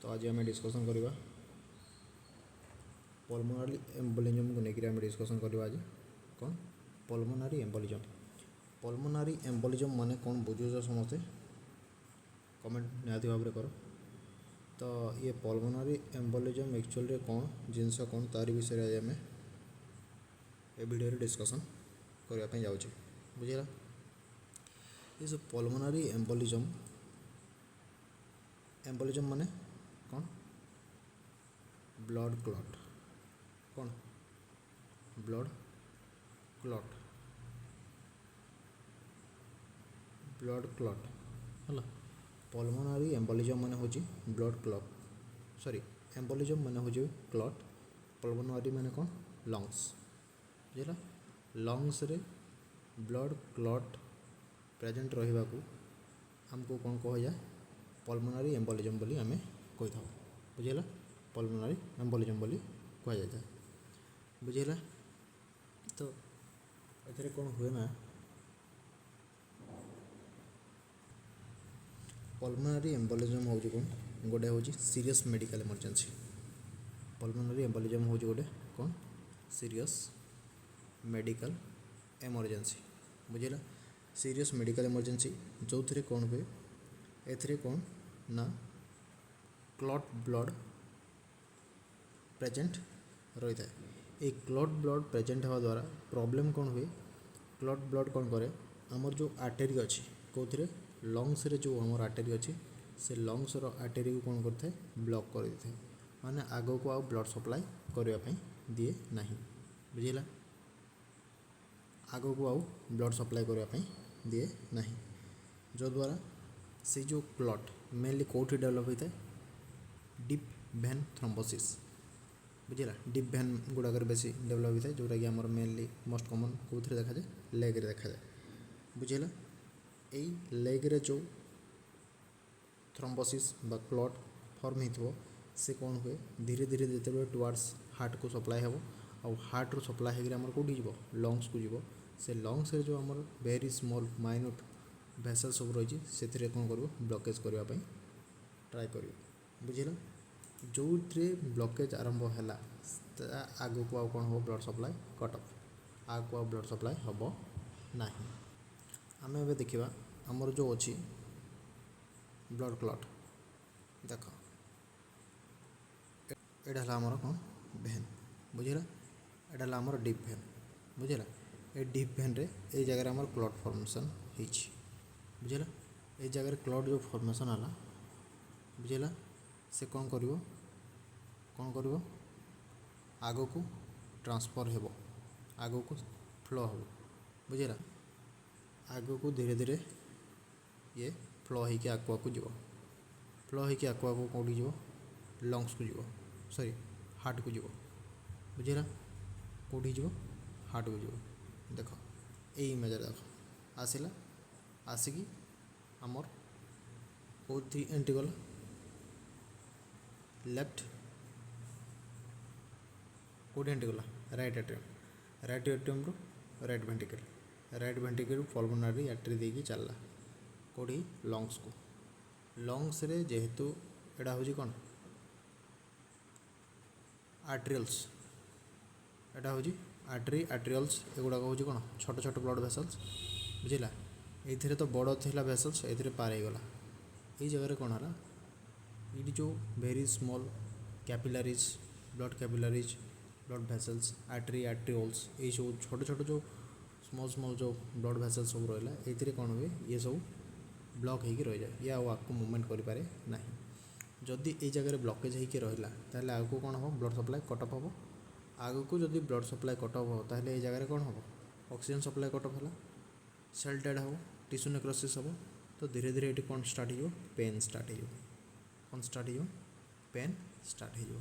ତ ଆଜି ଆମେ ଡିସ୍କସନ୍ କରିବା ପଲମୋନାରୀ ଏମ୍ବୋଲିଜମ୍କୁ ନେଇକରି ଆମେ ଡିସ୍କସନ୍ କରିବା ଆଜି। କ'ଣ ପଲମୋନାରୀ ଏମ୍ବୋଲିଜମ୍? ପଲମୋନାରୀ ଏମ୍ବୋଲିଜମ୍ ମାନେ କ'ଣ ବୁଝୁଛ ସମସ୍ତେ? କମେଣ୍ଟ ନିହାତି ଭାବରେ କର। ତ ଇଏ ପଲମୋନାରୀ ଏମ୍ବୋଲିଜମ୍ ଆକ୍ଚୁଆଲିରେ କ'ଣ ଜିନିଷ, କ'ଣ ତାରି ବିଷୟରେ ଆଜି ଆମେ ଏ ଭିଡ଼ିଓରେ ଡିସ୍କସନ୍ କରିବା ପାଇଁ ଯାଉଛେ। ବୁଝିଲା? ଏ ଯେଉଁ ପଲମୋନାରୀ ଏମ୍ବୋଲିଜମ୍, ଏମ୍ବୋଲିଜମ୍ ମାନେ କ'ଣ? Blood clot. କ'ଣ? ବ୍ଲଡ଼ କ୍ଲଟ୍, ବ୍ଲଡ଼ କ୍ଲଟ୍ ହେଲା। ପଲମୋନାରୀ ଏମ୍ବୋଲିଜମ୍ ମାନେ ହେଉଛି ବ୍ଲଡ଼ କ୍ଲଟ୍, ସରି, ଏମ୍ବୋଲିଜମ୍ ମାନେ ହେଉଛି କ୍ଲଟ୍। ପଲମୋନାରୀ ମାନେ କ'ଣ? ଲଙ୍ଗସ୍। ବୁଝିଲା? ଲଙ୍ଗସରେ ବ୍ଲଡ଼ କ୍ଲଟ୍ ପ୍ରେଜେଣ୍ଟ ରହିବାକୁ ଆମକୁ କ'ଣ କୁହାଯାଏ? ପଲମୋନାରୀ ଏମ୍ବୋଲିଜମ୍ ବୋଲି ଆମେ କହିଥାଉ। ବୁଝିଲା? ପଲମୋନାରୀ ଏମ୍ବୋଲିଜମ୍ ବୋଲି କୁହାଯାଇଥାଏ। ବୁଝିଲା? ତ ଏଥିରେ କ'ଣ ହୁଏ ନା, ପଲମୋନାରୀ ଏମ୍ବୋଲିଜମ୍ ହେଉଛି କ'ଣ? ଗୋଟେ ହେଉଛି serious medical emergency. Pulmonary embolism ହେଉଛି ଗୋଟେ କ'ଣ? Serious medical emergency. ବୁଝିଲା? ସିରିୟସ୍ ମେଡ଼ିକାଲ ଏମର୍ଜେନ୍ସି, ଯେଉଁଥିରେ କ'ଣ ହୁଏ? ଏଥିରେ କ'ଣ ନା କ୍ଲଟ୍ ବ୍ଲଡ଼ ପ୍ରେଜେଣ୍ଟ ରହିଥାଏ। ଏଇ କ୍ଲଟ୍ ବ୍ଲଡ଼ ପ୍ରେଜେଣ୍ଟ ହେବା ଦ୍ୱାରା ପ୍ରୋବ୍ଲେମ୍ କ'ଣ ହୁଏ? କ୍ଲଟ୍ ବ୍ଲଡ଼ କ'ଣ କରେ? ଆମର ଯେଉଁ ଆର୍ଟେରୀ ଅଛି, କେଉଁଥିରେ? ଲଙ୍ଗସରେ ଯେଉଁ ଆମର ଆର୍ଟେରୀ ଅଛି, ସେ ଲଙ୍ଗସର ଆର୍ଟେରୀକୁ କ'ଣ କରିଥାଏ? ବ୍ଲକ୍ କରିଦେଇଥାଏ। ମାନେ ଆଗକୁ ଆଉ ବ୍ଲଡ଼ ସପ୍ଲାଏ କରିବା ପାଇଁ ଦିଏ ନାହିଁ। ବୁଝିଲା? ଆଗକୁ ଆଉ ବ୍ଲଡ଼ ସପ୍ଲାଏ କରିବା ପାଇଁ ଦିଏ ନାହିଁ, ଯଦ୍ୱାରା ସେଇ ଯେଉଁ କ୍ଲଟ୍ ମେନଲି କେଉଁଠି ଡେଭଲପ୍ ହୋଇଥାଏ? Deep vein thrombosis. ବୁଝିଲା? ଡିପ୍ ଭେନ୍ ଗୁଡ଼ାକରେ ବେଶୀ ଡେଭଲପ୍ ହୋଇଥାଏ, ଯେଉଁଟାକି ଆମର ମେନଲି ମୋଷ୍ଟ କମନ୍ କେଉଁଥିରେ ଦେଖାଯାଏ? ଲେଗ୍ରେ ଦେଖାଯାଏ। ବୁଝିଲା? ଏଇ ଲେଗ୍ରେ ଯେଉଁ ଥ୍ରମ୍ବୋସିସ୍ ବା କ୍ଲଟ୍ ଫର୍ମ ହେଇଥିବ, ସେ କ'ଣ ହୁଏ? ଧୀରେ ଧୀରେ ଯେତେବେଳେ ଟୁୱାର୍ଡ଼ସ୍ ହାର୍ଟକୁ ସପ୍ଲାଏ ହେବ, ଆଉ ହାର୍ଟରୁ ସପ୍ଲାଏ ହେଇକିରି ଆମର କେଉଁଠି ଯିବ? ଲଙ୍ଗସକୁ ଯିବ। ସେ ଲଙ୍ଗସରେ ଯେଉଁ ଆମର ଭେରି ସ୍ମଲ୍ ମାଇନ୍ୟୁଟ୍ ଭେସେଲ୍ ସବୁ ରହିଛି, ସେଥିରେ କ'ଣ କରିବ? ବ୍ଲକେଜ୍ କରିବା ପାଇଁ ଟ୍ରାଏ କରିବ। ବୁଝିଲା? ଯେଉଁଥିରେ ବ୍ଲକେଜ୍ ଆରମ୍ଭ ହେଲା, ତା ଆଗକୁ ଆଉ କ'ଣ ହେବ? ବ୍ଲଡ଼ ସପ୍ଲାଏ କଟ୍ ଅଫ୍, ଆଗକୁ ଆଉ ବ୍ଲଡ଼ ସପ୍ଲାଏ ହେବ ନାହିଁ। ଆମେ ଏବେ ଦେଖିବା ଆମର ଯେଉଁ ଅଛି ବ୍ଲଡ଼ କ୍ଲଟ୍। ଦେଖ, ଏଇଟା ହେଲା ଆମର କ'ଣ? ଭେନ୍। ବୁଝିଲା? ଏଇଟା ହେଲା ଆମର ଡିପ୍ ଭେନ୍। ବୁଝିଲା? ଏ ଡିପ୍ ଭେନ୍ରେ ଏଇ ଜାଗାରେ ଆମର କ୍ଲଟ୍ ଫର୍ମେସନ୍ ହେଇଛି। ବୁଝିଲା? ଏଇ ଜାଗାରେ କ୍ଲଟ୍ ଯେଉଁ ଫର୍ମେସନ୍ ହେଲା, ବୁଝିଲା, ସେ କ'ଣ କରିବ? କ'ଣ କରିବ? ଆଗକୁ ଟ୍ରାନ୍ସଫର୍ ହେବ, ଆଗକୁ ଫ୍ଲୋ ହେବ। ବୁଝିଲା? ଆଗକୁ ଧୀରେ ଧୀରେ ଇଏ ଫ୍ଲୋ ହେଇକି ଆଗକୁ ଆଗକୁ ଯିବ। ଫ୍ଲୋ ହେଇକି ଆଗକୁ ଆଗକୁ କେଉଁଠି ଯିବ? ଲଙ୍ଗସକୁ ଯିବ, ସରି, ହାର୍ଟକୁ ଯିବ। ବୁଝିଲା? କେଉଁଠି ଯିବ? ହାର୍ଟକୁ ଯିବ। ଦେଖ, ଏଇ ଇମେଜରେ ଦେଖ, ଆସିଲା, ଆସିକି ଆମର କେଉଁଠି ଏଣ୍ଟ୍ରି କଲା? ଲେଫ୍ଟ। କେଉଁଠି ଏଣ୍ଟ୍ରି କଲା? Right atrium. Right ଆଟ୍ରିୟମ୍ରୁ right ଭେଣ୍ଟ୍ରିକଲ୍, ରାଇଟ୍ ଭେଣ୍ଟ୍ରିକଲ୍ରୁ ପଲମୋନାରୀ ଆର୍ଟେରୀ ଦେଇକି ଚାଲିଲା କେଉଁଠି? ଲଙ୍ଗସକୁ। ଲଙ୍ଗସରେ ଯେହେତୁ ଏଇଟା ହେଉଛି କ'ଣ? ଆର୍ଟ୍ରିଅଲ୍ସ। ଏଇଟା ହେଉଛି ଆର୍ଟେରୀ, ଆର୍ଟ୍ରିଅଲ୍ସ, ଏଗୁଡ଼ାକ ହେଉଛି କ'ଣ? ଛୋଟ ଛୋଟ ବ୍ଲଡ଼ ଭେସଲ୍ସ। ବୁଝିଲା? ଏଇଥିରେ ତ ବଡ଼ ଥିଲା ଭେସଲ୍ସ, ଏଇଥିରେ ପାର ହେଇଗଲା। ଏଇ ଜାଗାରେ କ'ଣ ହେଲା? ଏଇଠି ଯେଉଁ very small capillaries, blood capillaries, blood vessels, artery, arterioles, ଏଇସବୁ ଛୋଟ ଛୋଟ ଯେଉଁ ସ୍ମଲ୍ ସ୍ମଲ୍ ଯେଉଁ ବ୍ଲଡ଼ ଭେସଲ୍ସ ସବୁ ରହିଲା, ଏଇଥିରେ କ'ଣ ହୁଏ? ଇଏ ସବୁ ବ୍ଲକ୍ ହେଇକି ରହିଯାଏ। ଇଏ ଆଉ ଆଗକୁ ମୁଭମେଣ୍ଟ କରିପାରେ ନାହିଁ। ଯଦି ଏଇ ଜାଗାରେ ବ୍ଲକେଜ୍ ହେଇକି ରହିଲା, ତାହେଲେ ଆଗକୁ କ'ଣ ହେବ? ବ୍ଲଡ଼ ସପ୍ଲାଏ କଟ୍ ଅଫ୍ ହେବ। ଆଗକୁ ଯଦି ବ୍ଲଡ଼ ସପ୍ଲାଏ କଟ୍ ଅଫ୍ ହେବ, ତାହେଲେ ଏଇ ଜାଗାରେ କ'ଣ ହେବ? ଅକ୍ସିଜେନ୍ ସପ୍ଲାଏ କଟ୍ ଅଫ୍ ହେଲା, ସେଲ୍ ଡେଡ଼୍ ହେବ, ଟିସ୍ୟୁ ନେକ୍ରୋସିସ୍ ହେବ। ତ ଧୀରେ ଧୀରେ ଏଠି କ'ଣ ଷ୍ଟାର୍ଟ ହେଇଯିବ? ପେନ୍ ଷ୍ଟାର୍ଟ ହେଇଯିବ। କ'ଣ ଷ୍ଟାର୍ଟ ହେଇଯିବ? ପେନ୍ ଷ୍ଟାର୍ଟ ହେଇଯିବ।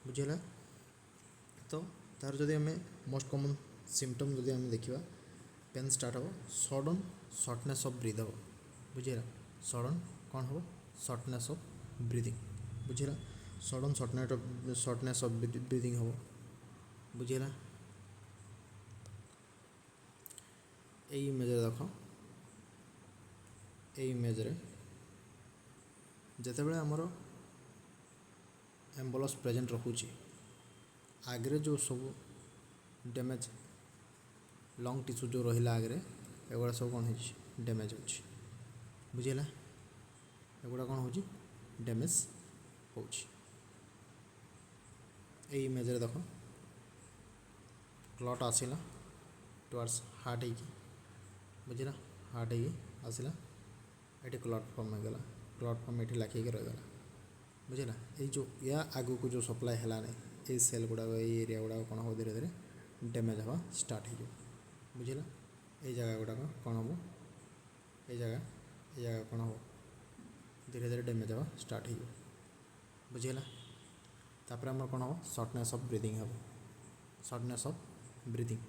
ବୁଝିହେଲା? ତ ତାର ଯଦି ଆମେ ମୋଷ୍ଟ କମନ୍ ସିମ୍ପଟମ୍ ଯଦି ଆମେ ଦେଖିବା, ପେନ୍ ଷ୍ଟାର୍ଟ ହେବ, ସଡ଼ନ୍ ସର୍ଟନେସ୍ ଅଫ୍ ବ୍ରିଥ୍ ହେବ। ବୁଝିହେଲା? ସଡ଼ନ୍ କ'ଣ ହେବ? Shortness of breathing. ବୁଝିଲା? Sudden shortness of breathing ହେବ। ବୁଝିହେଲା? ଏଇ ଇମେଜରେ ଦେଖ, ଏଇ ଇମେଜରେ ଯେତେବେଳେ ଆମର ଏମ୍ବଲସ୍ ପ୍ରେଜେଣ୍ଟ ରହୁଛି, ଆଗରେ ଯେଉଁ ସବୁ ଡ୍ୟାମେଜ୍ ଲଙ୍ଗ ଟିସ୍ୟୁ ଯେଉଁ ରହିଲା ଆଗରେ, ଏଗୁଡ଼ା ସବୁ କ'ଣ ହେଇଛି? ଡ୍ୟାମେଜ୍ ହେଉଛି। ବୁଝିହେଲା? ଏଗୁଡ଼ା କ'ଣ ହେଉଛି? ଡ୍ୟାମେଜ୍ ହେଉଛି। ଏଇ ଇମେଜ୍ରେ ଦେଖ, କ୍ଲଟ୍ ଆସିଲା ଟୁୱାର୍ଡ଼ସ୍ ହାର୍ଟ ହେଇକି। ବୁଝିଲା? ହାର୍ଟ ହେଇକି ଆସିଲା, ଏଠି କ୍ଲଟ୍ ଫର୍ମ ହେଇଗଲା। କ୍ଲଟ୍ ଫର୍ମ ଏଠି ଲାଖିକି ରହିଗଲା। ବୁଝିଲା? ଏଇ ଯେଉଁ ୟା ଆଗକୁ ଯେଉଁ ସପ୍ଲାଏ ହେଲା ନାହିଁ, ଏଇ ସେଲ୍ ଗୁଡ଼ାକ, ଏଇ ଏରିଆ ଗୁଡ଼ାକ କ'ଣ ହେବ? ଧୀରେ ଧୀରେ ଡ୍ୟାମେଜ୍ ହେବା ଷ୍ଟାର୍ଟ ହେଇଯିବ। ବୁଝିଲା? ଏଇ ଜାଗା ଗୁଡ଼ାକ କ'ଣ ହେବ? ଏଇ ଜାଗା କ'ଣ ହେବ? ଧୀରେ ଧୀରେ ଡ୍ୟାମେଜ୍ ହେବା ଷ୍ଟାର୍ଟ ହେଇଯିବ। ବୁଝିହେଲା? ତାପରେ ଆମର କ'ଣ ହେବ? ସର୍ଟନେସ୍ ଅଫ୍ ବ୍ରିଦିଂ ହେବ। Shortness of breathing,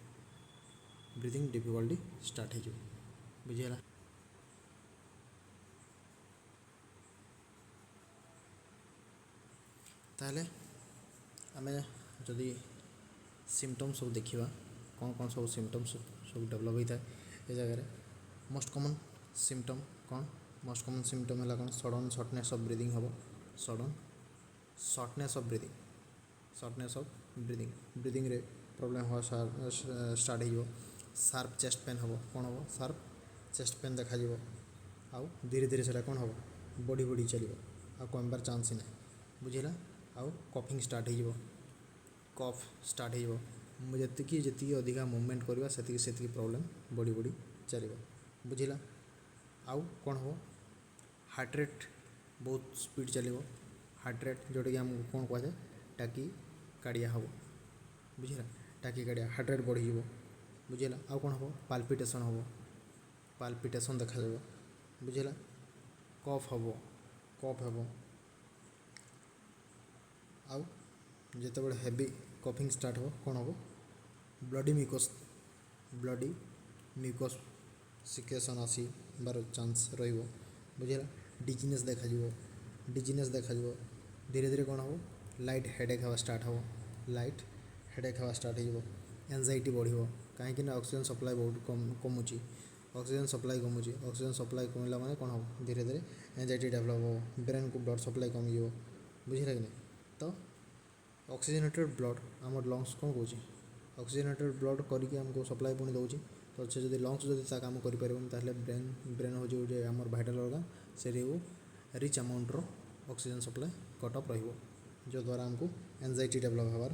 breathing difficulty start ହେଇଯିବ। ବୁଝିହେଲା? ତାହେଲେ ଆମେ ଯଦି ସିମ୍ପଟମ୍ ସବୁ ଦେଖିବା, କ'ଣ କ'ଣ ସବୁ ସିମ୍ପଟମ୍ସ ସବୁ ଡେଭଲପ୍ ହୋଇଥାଏ ଏ ଜାଗାରେ? ମୋଷ୍ଟ କମନ୍ ସିମ୍ପଟମ୍ କ'ଣ? ମୋଷ୍ଟ କମନ୍ ସିମ୍ପଟମ୍ ହେଲା କ'ଣ? ସଡ଼ନ୍ ସର୍ଟନେସ୍ ଅଫ୍ ବ୍ରିଦିଂ ହେବ। Sudden shortness of breathing, shortness of breathing, ବ୍ରିଦିଂରେ problem ହେବା ଷ୍ଟାର୍ଟ ହେଇଯିବ। ସାର୍ପ ଚେଷ୍ଟ ପେନ୍ ହେବ। କ'ଣ ହେବ? ସାର୍ପ ଚେଷ୍ଟ ପେନ୍ ଦେଖାଯିବ। ଆଉ ଧୀରେ ଧୀରେ ସେଇଟା କ'ଣ ହେବ? ବଢ଼ି ବଢ଼ି ଚାଲିବ, ଆଉ କମିବାର ଚାନ୍ସ ହିଁ ନାହିଁ। ବୁଝିଲା? ଆଉ କଫିଂ ଷ୍ଟାର୍ଟ ହେଇଯିବ, କଫ୍ ଷ୍ଟାର୍ଟ ହେଇଯିବ। ଯେତିକି ଯେତିକି ଅଧିକା ମୁଭମେଣ୍ଟ କରିବା, ସେତିକି ସେତିକି ପ୍ରୋବ୍ଲେମ୍ ବଢ଼ି ବଢ଼ି ଚାଲିବ। ବୁଝିଲା? ଆଉ କ'ଣ ହେବ? ହାର୍ଟ ରେଟ୍ ବହୁତ ସ୍ପିଡ଼ ଚାଲିବ। ହାର୍ଟ ରେଟ୍ ଯେଉଁଟାକି ଆମକୁ କ'ଣ କୁହାଯାଏ? ଟାକି କାଡ଼ିଆ ହେବ। ବୁଝିଲା? ଟାକି କାଡ଼ିଆ, ହାର୍ଟ ରେଟ୍ ବଢ଼ିଯିବ। ବୁଝିଲା? ଆଉ କ'ଣ ହେବ? ପାଲପିଟେସନ୍ ହେବ, ପାଲପିଟେସନ୍ ଦେଖାଯିବ। ବୁଝିଲା? କଫ୍ ହେବ, କଫ୍ ହେବ। ଆଉ ଯେତେବେଳେ ହେଭି କଫିଂ ଷ୍ଟାର୍ଟ ହେବ, କ'ଣ ହେବ? Bloody mucus secretion ଆସିବାର ଚାନ୍ସ ରହିବ। ବୁଝିଲା? ଡିଜିନେସ୍ ଦେଖାଯିବ, ଡିଜିନେସ୍ ଦେଖାଯିବ। ଧୀରେ ଧୀରେ କ'ଣ ହେବ? ଲାଇଟ୍ ହେଡ଼େକ୍ ହେବା ଷ୍ଟାର୍ଟ ହେବ, ଲାଇଟ୍ ହେଡ଼େକ୍ ହେବା ଷ୍ଟାର୍ଟ ହେଇଯିବ। ଏନ୍ଜାଇଟି ବଢ଼ିବ, କାହିଁକି ନା ଅକ୍ସିଜେନ୍ ସପ୍ଲାଏ ବହୁତ କମ୍ କମୁଛି। ଅକ୍ସିଜେନ୍ ସପ୍ଲାଏ କମୁଛି। ଅକ୍ସିଜେନ୍ ସପ୍ଲାଏ କମିଲା ମାନେ କ'ଣ ହେବ? ଧୀରେ ଧୀରେ ଏନ୍ଜାଇଟି ଡେଭଲପ୍ ହେବ, ବ୍ରେନ୍କୁ ବ୍ଲଡ଼ ସପ୍ଲାଏ କମିଯିବ। ବୁଝିଲା କି ନାହିଁ? ତ ଅକ୍ସିଜେନେଟେଡ଼ ବ୍ଲଡ଼ ଆମର ଲଙ୍ଗସ୍ କ'ଣ କହୁଛି? ଅକ୍ସିଜେନେଟେଡ଼ ବ୍ଲଡ଼ କରିକି ଆମକୁ ସପ୍ଲାଏ ପୁଣି ଦେଉଛି। ତ ସେ ଯଦି ଲଙ୍ଗସ୍ ଯଦି ତା କାମ କରିପାରିବନି, ତାହେଲେ ବ୍ରେନ୍, ବ୍ରେନ୍ ହେଉଛି ଗୋଟେ ଆମର ଭାଇଟାଲ୍ ଅର୍ଗାନ୍, ସେଠିକୁ ରିଚ୍ ଆମାଉଣ୍ଟର ଅକ୍ସିଜେନ୍ ସପ୍ଲାଏ କଟ୍ ଅଫ୍ ରହିବ, ଯଦ୍ୱାରା ଆମକୁ ଏନ୍ଜାଇଟି ଡେଭଲପ୍ ହେବାର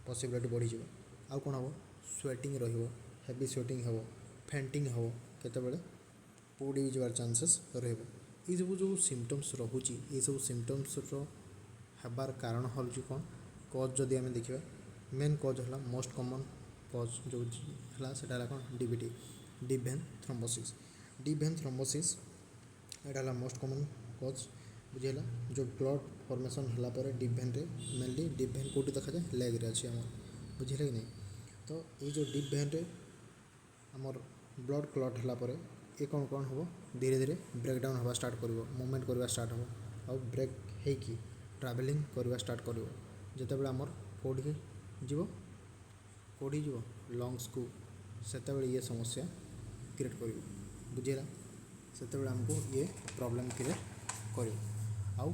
ପସିବିଲିଟି ବଢ଼ିଯିବ। ଆଉ କ'ଣ ହେବ? ସ୍ୱେଟିଂ ରହିବ, ହେଭି ସ୍ୱେଟିଂ ହେବ, ଫେଣ୍ଟିଂ ହେବ, କେତେବେଳେ ପୋଡ଼ି ଯିବାର ଚାନ୍ସେସ୍ ରହିବ। ଏଇସବୁ ଯେଉଁ ସିମ୍ପଟମ୍ସ ରହୁଛି, ଏଇସବୁ ସିମ୍ପଟମ୍ସର ହେବାର କାରଣ ହେଉଛି କ'ଣ? କଜ୍ ଯଦି ଆମେ ଦେଖିବା, ମେନ୍ କଜ୍ ହେଲା, ମୋଷ୍ଟ କମନ୍ କଜ୍ ଯେଉଁ ହେଲା, ସେଇଟା ହେଲା କ'ଣ? DVT, deep vein thrombosis. Deep vein thrombosis, ଏଇଟା ହେଲା ମୋଷ୍ଟ କମନ୍ କଜ୍। ବୁଝିହେଲା? ଯେଉଁ କ୍ଲଟ୍ ଫର୍ମେସନ୍ ହେଲା ପରେ ଡିପ୍ ଭେନ୍ରେ, ମେନଲି ଡିପ୍ ଭେନ୍ କେଉଁଠି ଦେଖାଯାଏ? ଲେଗ୍ରେ ଅଛି ଆମର। ବୁଝିଲେ କି ନାହିଁ? ତ ଏଇ ଯେଉଁ ଡିପ୍ ଭେନ୍ରେ ଆମର ବ୍ଲଡ଼ କ୍ଲଟ୍ ହେଲା ପରେ ଏ କ'ଣ କ'ଣ ହେବ? ଧୀରେ ଧୀରେ ବ୍ରେକ୍ ଡାଉନ୍ ହେବା ଷ୍ଟାର୍ଟ କରିବ, ମୁଭମେଣ୍ଟ କରିବା ଷ୍ଟାର୍ଟ ହେବ, ଆଉ ବ୍ରେକ୍ ହେଇକି ଟ୍ରାଭେଲିଂ କରିବା ଷ୍ଟାର୍ଟ କରିବ। ଯେତେବେଳେ ଆମର କେଉଁଠିକି ଯିବ, କେଉଁଠିକି ଯିବ? ଲଙ୍ଗସକୁ। ସେତେବେଳେ ଇଏ ସମସ୍ୟା କ୍ରିଏଟ୍ କରିବ। ବୁଝିହେଲା? ସେତେବେଳେ ଆମକୁ ଇଏ ପ୍ରୋବ୍ଲେମ୍ କ୍ରିଏଟ୍ କରିବ। ଆଉ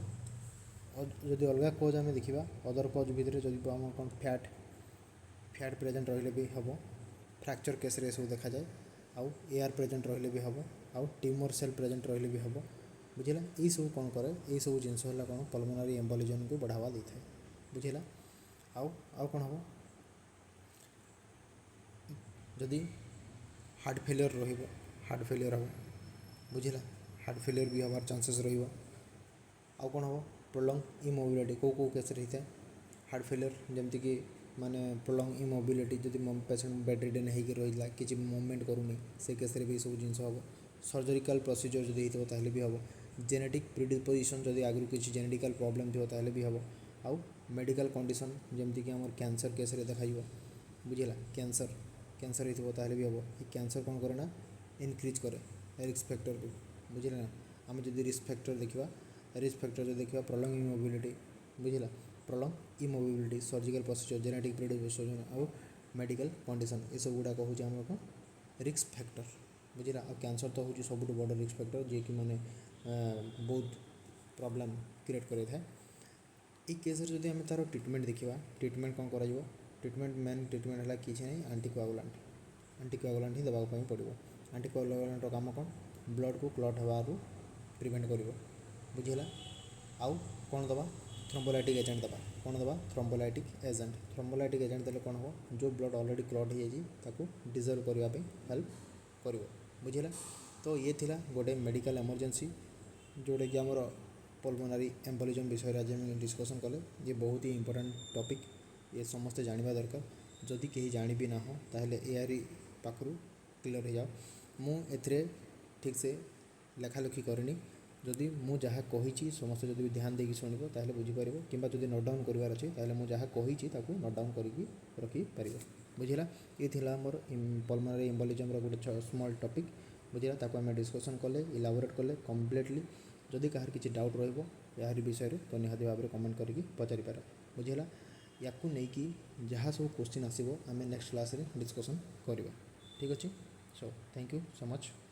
ଯଦି ଅଲଗା କଜ୍ ଆମେ ଦେଖିବା, ଅଦର କଜ୍ ଭିତରେ ଯଦି ଆମର କ'ଣ ଫ୍ୟାଟ୍ ପ୍ରେଜେଣ୍ଟ ରହିଲେ ବି ହେବ। ଫ୍ରାକ୍ଚର୍ କେସ୍ରେ ଏସବୁ ଦେଖାଯାଏ। ଆଉ ଏୟାର ପ୍ରେଜେଣ୍ଟ ରହିଲେ ବି ହେବ। ଆଉ ଟ୍ୟୁମର୍ ସେଲ୍ ପ୍ରେଜେଣ୍ଟ ରହିଲେ ବି ହେବ। ବୁଝିଲା? ଏଇସବୁ କ'ଣ କରେ? ଏଇସବୁ ଜିନିଷ ହେଲା କ'ଣ? ପଲମୋନାରୀ ଏମ୍ବୋଲିଜମକୁ ବଢ଼ାବା ଦେଇଥାଏ। ବୁଝିଲା? ଆଉ କ'ଣ ହେବ? ଯଦି ହାର୍ଟ ଫେଲିୟର୍ ରହିବ, ହାର୍ଟ ଫେଲିୟର୍ ହେବ। ବୁଝିଲା? ହାର୍ଟ ଫେଲିୟର୍ ବି ହେବାର ଚାନ୍ସେସ୍ ରହିବ। ଆଉ କ'ଣ ହେବ? ପ୍ରୋଲଙ୍ଗ ଇମୋବିଲିଟି କେଉଁ କେଉଁ କେସ୍ରେ ହେଇଥାଏ? ହାର୍ଟ ଫେଲିୟର୍ ଯେମିତିକି ମାନେ ପ୍ରୋଲଙ୍ଗ ଇମୋବିଲିଟି, ଯଦି ପେସେଣ୍ଟ ବେଡ଼୍ ରିଡେନ୍ ହେଇକି ରହିଲା, କିଛି ମୁଭମେଣ୍ଟ କରୁନି, ସେ କେସ୍ରେ ବି ଏସବୁ ଜିନିଷ ହେବ। ସର୍ଜରିକାଲ୍ ପ୍ରୋସିଜର୍ ଯଦି ହେଇଥିବ, ତାହେଲେ ବି ହେବ। ଜେନେଟିକ୍ ପ୍ରିଡିସ୍ପୋଜିସନ୍, ଯଦି ଆଗରୁ କିଛି ଜେନେଟିକାଲ୍ ପ୍ରୋବ୍ଲେମ୍ ଥିବ, ତାହେଲେ ବି ହେବ। ଆଉ ମେଡ଼ିକାଲ୍ କଣ୍ଡିସନ୍, ଯେମିତିକି ଆମର କ୍ୟାନ୍ସର୍ କେସ୍ରେ ଦେଖାଯିବ। ବୁଝିଲା? କ୍ୟାନ୍ସର୍ ହେଇଥିବ, ତାହେଲେ ବି ହେବ। ଏ କ୍ୟାନ୍ସର୍ କ'ଣ କରେ ନା ଇନକ୍ରିଜ୍ କରେ ରିସ୍କ ଫ୍ୟାକ୍ଟରକୁ। ବୁଝିଲେ ନା? ଆମେ ଯଦି ରିସ୍କ ଫ୍ୟାକ୍ଟର ଦେଖିବା, ରିସ୍କ ଫ୍ୟାକ୍ଟର ଯଦି ଦେଖିବା, ପ୍ରୋଲଙ୍ଗ ଇମୋବିଲିଟି, ବୁଝିଲା, prolonged immobility, surgical procedure, genetic predisposition ଆଉ ମେଡ଼ିକାଲ୍ କଣ୍ଡିସନ୍, ଏସବୁ ଗୁଡ଼ାକ ହେଉଛି ଆମର କ'ଣ? Risk factor. ବୁଝିଲା? ଆଉ କ୍ୟାନ୍ସର୍ ତ ହେଉଛି ସବୁଠୁ ବଡ଼ ରିସ୍କ ଫ୍ୟାକ୍ଟର, ଯିଏକି ମାନେ ବହୁତ ପ୍ରୋବ୍ଲେମ୍ କ୍ରିଏଟ୍ କରିଥାଏ। ଏଇ କେସ୍ରେ ଯଦି ଆମେ ତା'ର ଟ୍ରିଟମେଣ୍ଟ ଦେଖିବା, ଟ୍ରିଟମେଣ୍ଟ କ'ଣ କରାଯିବ? ଟ୍ରିଟମେଣ୍ଟ, ମେନ୍ ଟ୍ରିଟମେଣ୍ଟ ହେଲା କିଛି ନାହିଁ, ଆଣ୍ଟିକୋଆଗୁଲାଣ୍ଟ। ଆଣ୍ଟିକୋଆଗୁଲାଣ୍ଟ ହିଁ ଦେବା ପାଇଁ ପଡ଼ିବ। ଆଣ୍ଟିକୋଆଗୁଲାଣ୍ଟର କାମ କ'ଣ? ବ୍ଲଡ଼କୁ କ୍ଲଟ୍ ହେବାରୁ ପ୍ରିଭେଣ୍ଟ କରିବ। ବୁଝିହେଲା? ଆଉ କ'ଣ ଦେବା? ଥ୍ରମ୍ବୋଲାଇଟିକ୍ ଏଜେଣ୍ଟ ଦେବା। କ'ଣ ଦେବା? ଥ୍ରମ୍ବୋଲାଇଟିକ୍ ଏଜେଣ୍ଟ। ଥ୍ରମ୍ବୋଲାଇଟିକ୍ ଏଜେଣ୍ଟ ଦେଲେ କ'ଣ ହେବ? ଯେଉଁ ବ୍ଲଡ଼ ଅଲରେଡ଼ି କ୍ଲଟ୍ ହେଇଯାଇଛି, ତାକୁ ଡିଜଲ୍ଭ କରିବା ପାଇଁ ହେଲ୍ପ କରିବ। ବୁଝିହେଲା? ତ ଇଏ ଥିଲା ଗୋଟେ ମେଡ଼ିକାଲ ଏମର୍ଜେନ୍ସି, ଯେଉଁଟାକି ଆମର ପଲମୋନାରୀ ଏମ୍ବୋଲିଜମ୍ ବିଷୟରେ ଆଜି ଆମେ ଡିସ୍କସନ୍ କଲେ। ଇଏ ବହୁତ ହି ଇମ୍ପୋର୍ଟାଣ୍ଟ ଟପିକ୍, ଇଏ ସମସ୍ତେ ଜାଣିବା ଦରକାର। ଯଦି କେହି ଜାଣିବି ନାହଁ, ତାହେଲେ ଏହାରି ପାଖରୁ କ୍ଲିଅର୍ ହେଇଯାଅ। ମୁଁ ଏଥିରେ ଠିକ୍ସେ ଲେଖାଲେଖି କରିନି। ଯଦି ମୁଁ ଯାହା କହିଛି, ସମସ୍ତେ ଯଦି ଧ୍ୟାନ ଦେଇକି ଶୁଣିବ, ତାହେଲେ ବୁଝିପାରିବ। କିମ୍ବା ଯଦି ନୋଟ୍ ଡାଉନ୍ କରିବାର ଅଛି, ତାହେଲେ ମୁଁ ଯାହା କହିଛି ତାକୁ ନୋଟ୍ ଡାଉନ୍ କରିକି ରଖିପାରିବ। ବୁଝିଲା? ଏ ଥିଲା ଆମର ପଲମୋନାରୀ ଏମ୍ବୋଲିଜମ୍ର ଗୋଟେ ସ୍ମଲ୍ ଟପିକ୍। ବୁଝିଲା? ତାକୁ ଆମେ ଡିସ୍କସନ୍ କଲେ, ଇଲାବୋରେଟ୍ କଲେ କମ୍ପ୍ଲିଟଲି। ଯଦି କାହାର କିଛି ଡାଉଟ୍ ରହିବ ଏହାରି ବିଷୟରେ, ତ ନିହାତି ଭାବରେ କମେଣ୍ଟ କରିକି ପଚାରିପାର। ବୁଝିଲା? ୟାକୁ ନେଇକି ଯାହା ସବୁ କୋଶ୍ଚିନ୍ ଆସିବ, ଆମେ ନେକ୍ସଟ କ୍ଲାସ୍ରେ ଡିସ୍କସନ୍ କରିବା। ଠିକ୍ ଅଛି? So thank you so much.